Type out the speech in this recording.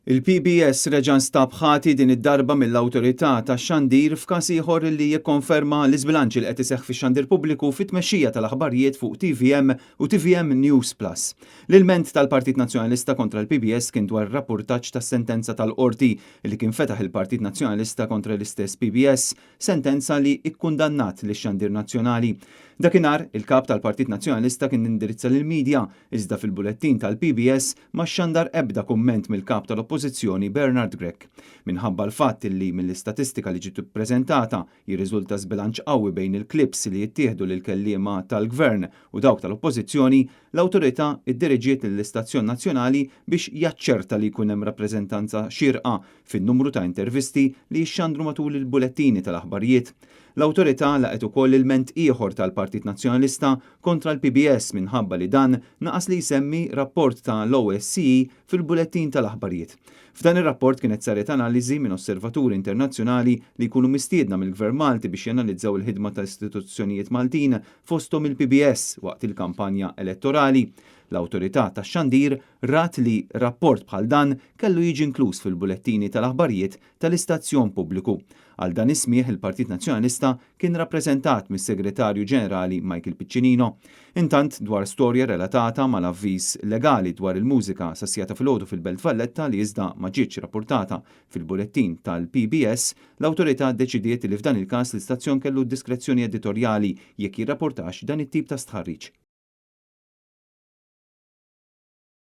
Il-PBS reġa' nstab ħati din id-darba mill-Awtorità tax-Xandir f'każ ieħor li jikkonferma l-iżbilanċ li qed iseħħ fix-xandir pubbliku fit-tmexxija tal-aħbarijiet fuq tvm u tvm News Plus. L-ilment tal-Partit Nazzjonalista kontra l-PBS kien dwar ir-rappurtaġġ tas-sentenza tal-Qorti li kien fetaħ il-Partit Nazzjonalista kontra l-istess PBS, sentenza li ikkundannat lix-xandir nazzjonali. Dakinhar, il-Kap tal-Partit Nazzjonalista kien indirizza lill-media iżda fil-bulettin tal-PBS ma xxandar ebda kumment mill-Kap tal-Oppożizzjoni Bernard Grech. Minħabba l-fatt li mill-istatistika li ġiet ippreżentata jirriżulta żbilanċ qawwi bejn il-clips li jittieħdu lill-kelliema tal-Gvern u dawk tal-Oppożizzjoni, l-Awtorità iddiriġiet lill-istazzjon nazzjonali biex jaċċerta li jkun hemm rappreżentanza xierqa fin-numru ta' intervisti li jixxandru matul il-bulettini tal-aħbarijiet. L-Awtorità laqgħet ukoll ilment ieħor tal-Partit Nazzjonalista kontra l-PBS minħabba li dan naqas li jsemmi rapport ta' l-OSCE fil-bulettin tal-aħbarijiet. F'dan ir-rapport kienet saret analiżi minn osservaturi internazzjonali li jkunu mistiedna mill-Gvern Malti biex janalizzaw il-ħidma ta' istituzzjonijiet Maltin fosthom il-PBS waqt il-kampanja elettorali. L-Awtorità tax-Xandir rat li rapport bħal dan kellu jiġi inkluż fil-bulettini tal-aħbarijiet tal-istazzjon pubbliku. Għal dan is-smigħ il-Partit Nazzjonalista kien rappreżentat mis-Segretarju Ġenerali Michael Piccinino. Intant, dwar storja relatata mal-avviż legali dwar il-mużika sas-siegħa ta' filgħodu fil-Belt Valletta li iżda ma ġietx rappurtata fil-bulettin tal-PBS, l-Awtorità ddeċidiet li f'dan il-każ l-istazzjon kellu d-diskrezzjoni editorjali jekk jirrapportax dan it-tip ta' stħarriġ.